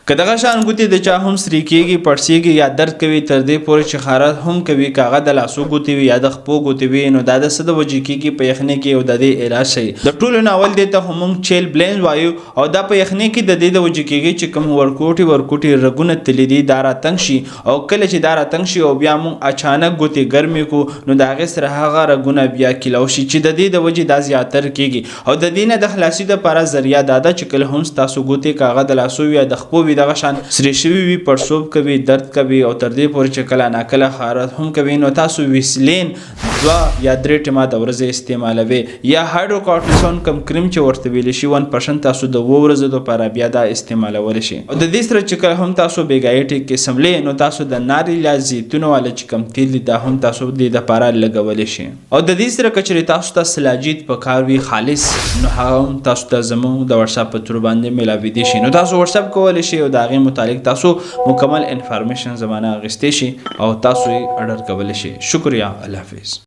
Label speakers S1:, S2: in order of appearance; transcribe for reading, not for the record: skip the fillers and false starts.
S1: که دغه شان ګوتې د چا هم سرې کېږي، پړسېږي یا درد کوي تر دې پورې چې خارښت هم کوي، که هغه د لاسو ګوتې وي یا د خپو ګوتې وي، نو دا د څه د وجې کېږي په یخنۍ کې او د دې علاج څه دی؟ د ټولو نه اول دې ته خو مونږ چیل بلینز وایو او دا په یخنۍ کې د دې د وجې کېږي چې کوم ورکوټي ورکوټي رګونه تللي دي دا راتنګ شي او کله چې دا راتنګ شي او بیا مونږ اچانک ګوتې ګرمې کړو نو د هغې سره هغه رګونه بیا کیلاو شي چې د دې د وجې دا زیاتر کېږي. او د دې نه د خلاصي د پاره ذریعه دا ده چې کله هم ستاسو ګوتې، که هغه د لاسو وي یا د خپو وي، دغه شان سرې شوي وي، پړسوب کوي، درد کوي او تر دې پورې چې کله ناکله خارښت هم کوي، نو تاسو ویسلین 2 یا 3 ټیمه د ورځې استعمالوي یا هایدروکارټیسون کم کریم چې ورته ویل شي 1%، تاسو د 7 ورځو لپاره بیا دا استعمالولی شئ. او د دې سره چې کله هم تاسو بیګایي ټیک کې سملې، نو تاسو د ناریل یا زیتون والا چې کم تیل دي دا هم تاسو دې دپاره لګولی شئ. او د دې سره که چېرې تاسو ته سلاجیت په کار وي خالص، نو هغه هم تاسو ته زموږ د واتساپ په ترو باندې ملاوېدی شي، نو تاسو واتساپ کولی شئ او د هغې متعلق تاسو مکمل انفارمیشن زمانه اخیستی شي او تاسو یې ارډر کولی شئ. شکریہ، الله حافظ.